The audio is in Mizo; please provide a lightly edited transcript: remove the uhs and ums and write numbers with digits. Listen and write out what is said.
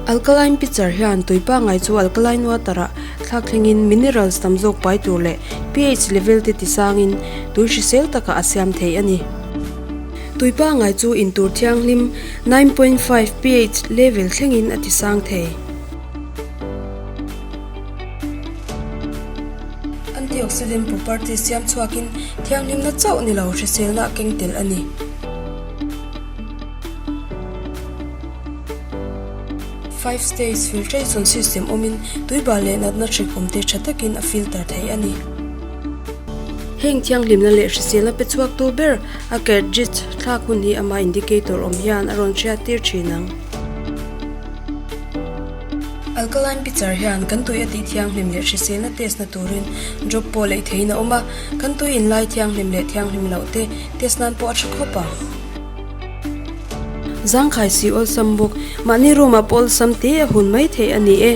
Alkaline pitcher hian tui pangngai chu alkaline water ah thlak thlengin minerals tam zawk pai tur leh pH level te tisangin tui hrisel takah a siam thei a ni. Tui pangngai chu intur thianghlim 9.5 pH level thlengin a tisang thei. Antioxidant properties siam chhuakin thianghlimna chauh ni lo hriselna a keng tel a ni. Five stage filtration system awmin tuibal leh natna hrik awmte tha takin a filter thei a ni. Heng thianghlimna leh hriselna pe chhuaktu ber a cartridge thlak hun hi ama indicator awm hian a rawn hriat tir thin ang. Alkaline pitcher hian kan tui a tih thianghlim leh hriselna test na turin drop pawh leih theihin a awm a, kan tui inlai thianghlim leh thianghlim loh te test nan pawh a tha khawp ang. Zangkhai si awlsam bawk, mahni room ah pawh awlsam te a hun mai theih a ni e.